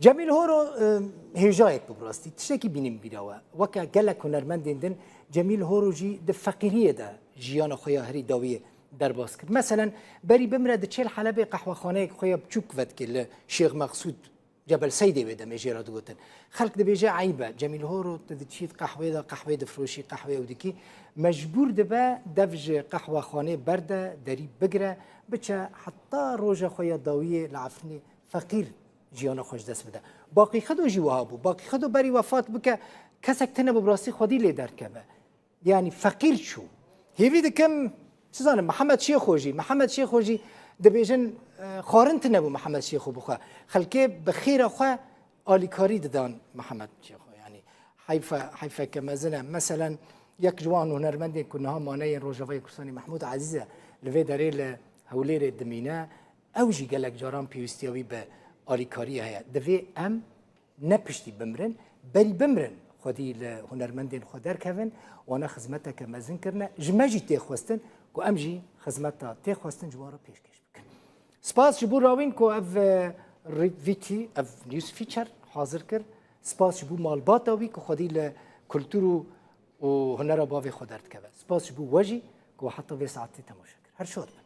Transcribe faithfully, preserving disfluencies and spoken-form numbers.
Cemîl Horo, e, hêjayek bû bi rastî. Tiştekî bînî min bîra we. Weke gelek hunermendên din, Cemîl Horo jî di feqîriyê de jiyana xwe ya herî dawiyê derbas kir. Meselen, berî bimre diçê li Helebê qehwexaneyek xwe ya biçûk vedikê li Şêx Mexsûd Cebel Seydê wê demê jê re digotin. Xelk dibêje eyb e, Cemîl Horo, tu diçî qehwê de, qehwê difroşî, qehwê ew dikî. Mecbûr dibe dev ji qehwexanê berde, derî bigire, biçe heta roja xwe ya dawiyê li Efrînê feqîr jiyana xwe ji dest bide. Baqî Xedo jî wiha bû. Baqî Xedo berî wefat bike, kesek tune bû bi rastî xwedî lê derkeve. Yanî feqîr çû. Hêvî dikim, çi zanim, Mihemed Şêxo jî, Mihemed Şêxo jî dibêjin, e, xwarin tune bû Mihemed Şêxo bixwe. Xelkê bi xêra xwe alîkarî didan Mihemed Şêxo. Yanî heyfe, heyfeke mezin e. Meselen, yek ji wan hunermendên ku niha mane yên Rojavayê Kurdistanê Mehmûd Ezîz e, li vê derê li Hewlêrê dimîne. Ew jî gelek caran pêwîstiya wî bi alîkariyê heye. Divê em ne piştî bimrin, berî bimrin xwedî li hunermendên xwe derkevin, wana xizmeteke mezin kirine. Ji me jî tê xwestin ku em jî xizmeta tê xwestin ji wan re pêşkêş bikin. Spas ji bo Rawîn ku ev, e, rî-, vîtî, ev news feature hazir kir. Spas ji bo malbata wî ku xwedî li kultur û, û hunera bavê xwe derdikeve. Spas ji bo we jî ku heta vê saetê temaşe kir. Her şad bin.